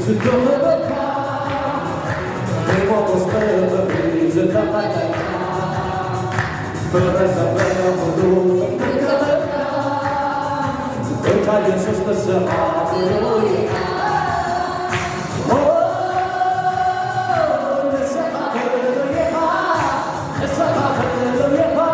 ዝተኸበርካ ብሞገስ ጥበብ ዝተቐበልካ ብረዘበለ ኩሉ ዝተኸበርካ ጎይታ የሱስ ንስኻ ብሩኽ ኢኻ። ኦ፣ ንስኻ ብሩኽ ኢኻ፣ ንስኻ ብሩኽ ኢኻ።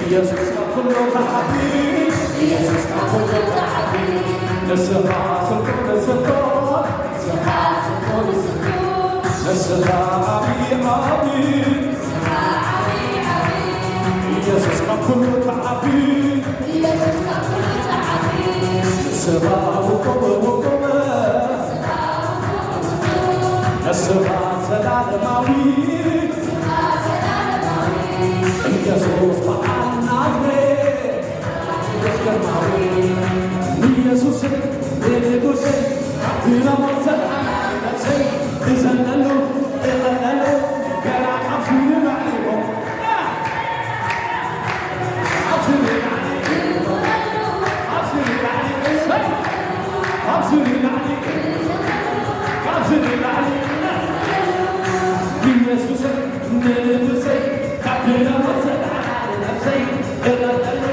ኢየሱስ ካብ ኩሉ ተዓቢ፣ ኢየሱስ ካብ ኩሉ ተዓቢ። ንስኻ ስልጡን፣ ስልጡን፣ ንስኻ ስልጡን፣ ስልጡን፣ ንስኻ ዓቢ፣ ዓቢ፣ ንስኻ ዓቢ፣ ዓቢ። ኢየሱስ ካብ ኩሉ ተዓቢ፣ ኢየሱስ ካብ ኩሉ ተዓቢ። ንስኻ ውቁብ፣ ውቁብ፣ ንስኻ ውቁብ፣ ውቁብ፣ ንስኻ ዘላለማዊ፣ ንስኻ ዘላለማዊ። ኢየሱስ በዓል ናዝሬት። ኢየሱስ ንጉሴ፣ ንጉሴ፣ ካብቲ ናብ ሞት ዘድሓነኒ ነብሰይ፣ እዘለሉ፣ እቐለሉ፣ ገና ካብዚ ንላዕሊ ይኹን። ካብዚ ንላዕሊ፣ ካብዚ ንላዕሊ፣ እሰይ፣ ካብዚ ንላዕሊ፣ ካብዚ ንላዕሊ፣ ኢየሱስ ንንጉሰይ ካብ ድነ ወሰድ ነብሰይ እቐበሎ።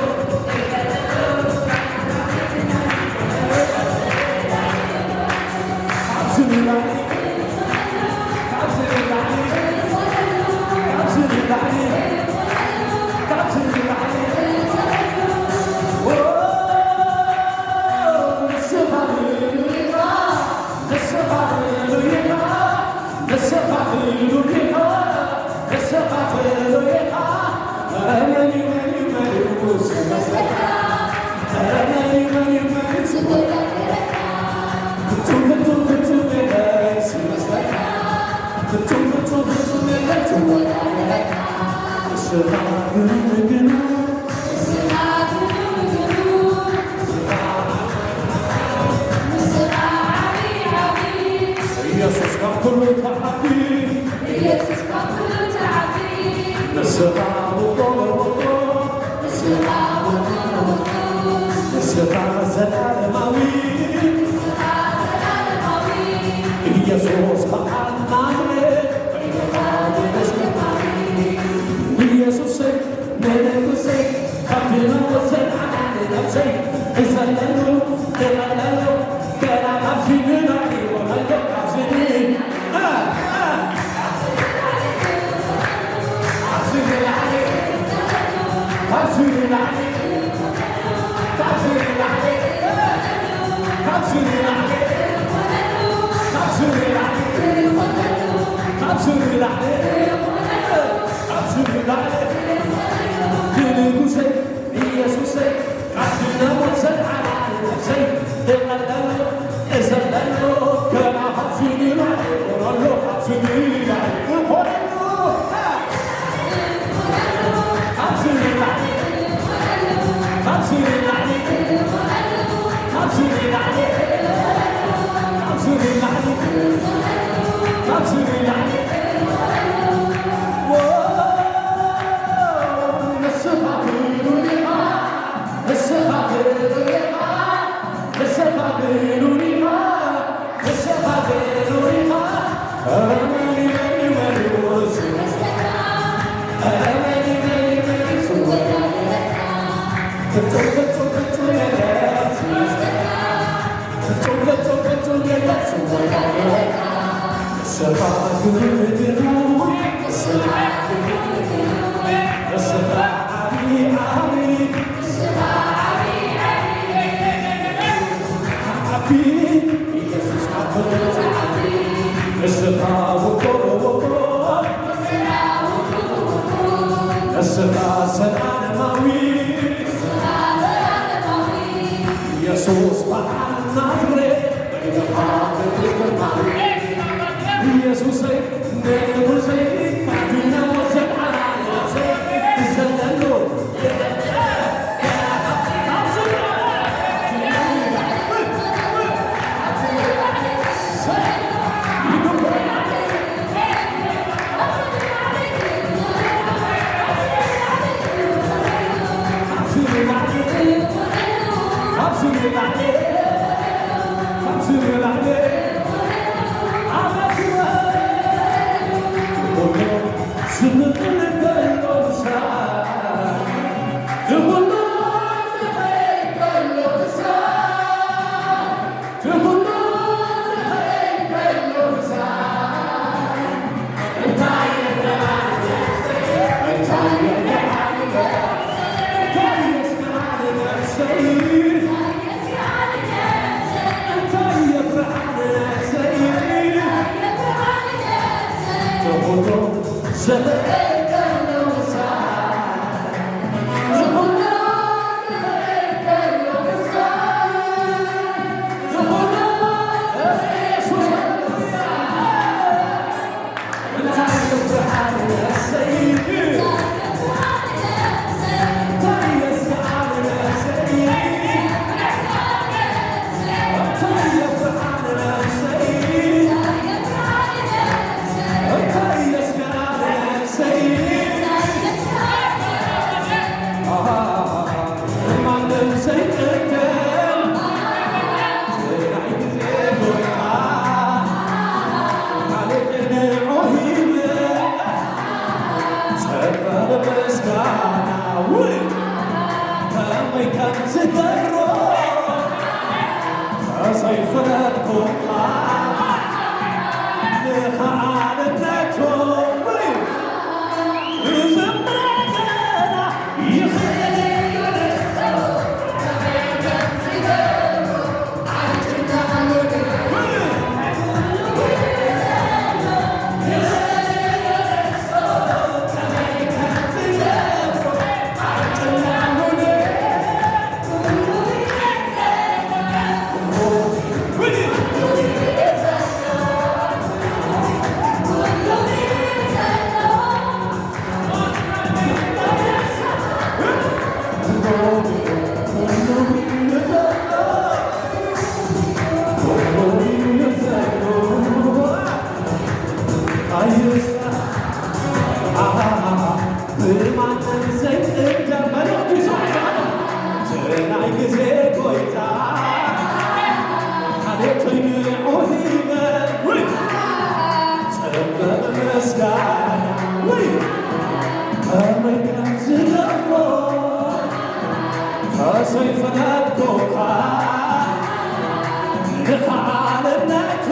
ኢየሱስ ካብ ኩሉ ተዓቢ። ኢየሱስ ካብ ኩሉ ተዓቢ። ንስኻ ውቁብ ውቁብ። ንስኻ ውቁብ ውቁብ። ንስኻ ዘላለማዊ። ንስኻ ዘላለማዊ። ኢየሱስ በዓል ናዝሬት። ኢየሱስ ንጉሰይ፣ ንንጉሰይ፣ ካብ ድነ ወሰድ ነብሰይ፣ እዘለሉ፣ እቐለሉ፣ ገና ካብዚ ንላዕሊ ይኾነሉ፣ ካብዚ ን-፣ እ፣ እ፣ ካብዚ ንላዕሊ፣ ካብዚ ንላዕሊ፣ ካብዚ ንላዕሊ፣ እ፣ ካብዚ ንላዕሊ፣ ካብዚ ንላዕሊ፣ ካብዚ ንላዕሊ፣ እ፣ ካብዚ ንላዕሊ ንንጉሰይ ኢየሱሰይ ካብቲ ናብ ሞት ዘድሓና ነብሰይ እቐለሉ እዘለሉ ገና ካብዚ ንላዕሊ ይኾነሉ፣ ካብዚ ንላዕሊ ይኾነሉ፣ ካብዚ ንላዕሊ፣ ካብዚ ንላዕሊ፣ ካብዚ ንላዕሊ፣ ካብዚ ንላዕሊ፣ ካብዚ ንላዕሊ። ንስኻ ክቡር ኢኻ፣ ንስኻ ክቡር ኢኻ፣ ንስኻ ክቡር ኢኻ፣ ንስኻ ክቡር ኢኻ። ኧረ መን እዩ፣ መን እዩ፣ መን እዩ ዝመስለካ? ኧረ መን እዩ፣ መን እዩ፣ መን እዩ ዝወዳደረካ? ፍጹም፣ ፍጹም፣ ፍጹም የለን ዝመስለካ። ፍጹም፣ ፍጹም፣ ፍጹም የለን ዝወዳደረካ። ንስኻ ክቡር ኢኻ፣ ንስኻ ክቡር ኢኻ፣ ንስኻ ዓቢ፣ ዓቢ፣ ንስኻ ዓቢ፣ ዓቢ። ኢየሱስ ካብ ኩሉ ዓቢ። ንስኻ ውቁብ፣ ውቁብ። ንስኻ ዘላለማዊ። ኢየሱስ በዓል ናዝሬት። በይንኻ ቅዱስ ግርማዊ። ብማንም ዘይጥገም መልእኽቱ ይስማዕ። እቲ ናይ ግዜ ጎይታ ሓልዮተይ ንዑ ሂበ። ውይ! ጽምብል ምስጋና። ውይ! ከመይ ከም ዝገብሮ ተዘይፈለጥኩኻ ንኸኣልነቱ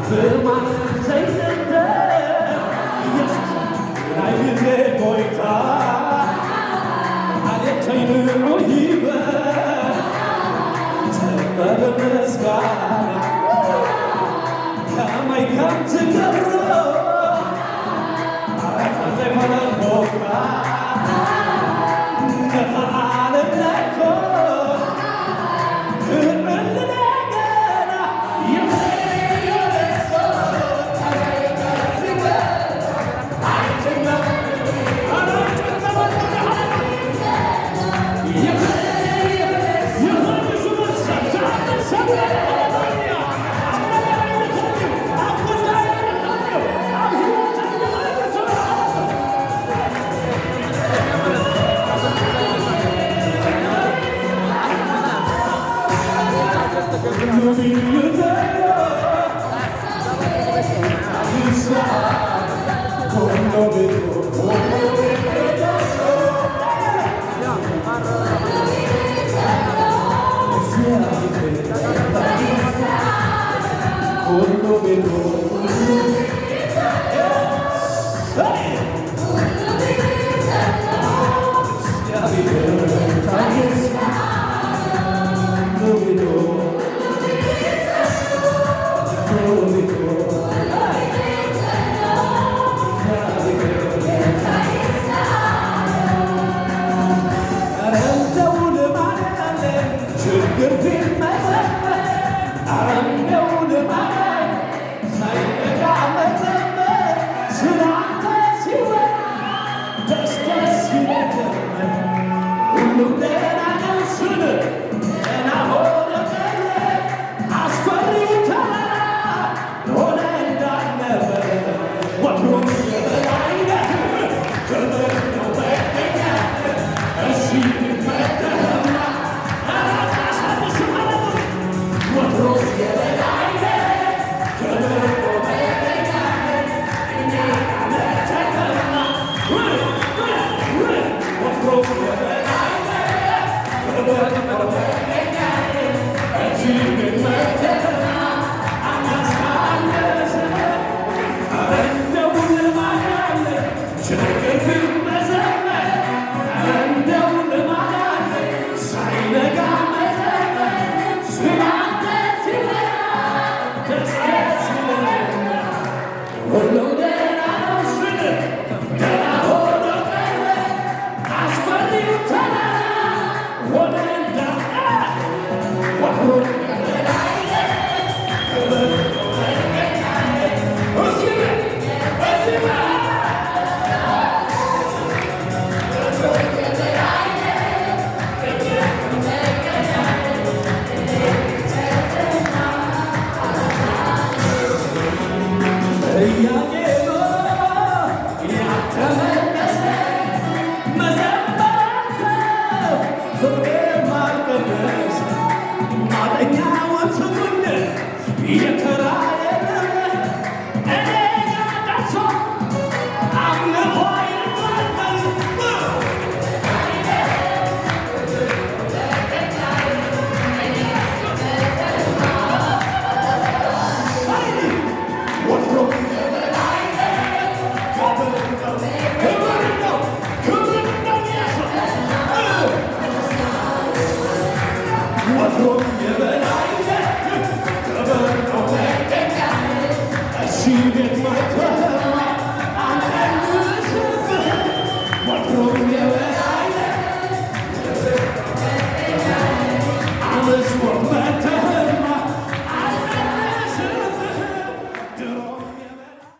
ብማንም ዘይንደፍ ኢየሱስ ናይ ግዜ ጎይታ፣ ዓሌተይ ንዑ ሂበ፣ ጽበብ ምስጋና፣ ከመይ ከም ትገብሮ፣ ዓረፍ ዘይኮነ ቦታ፣ ንኽዓለም ለኮ፣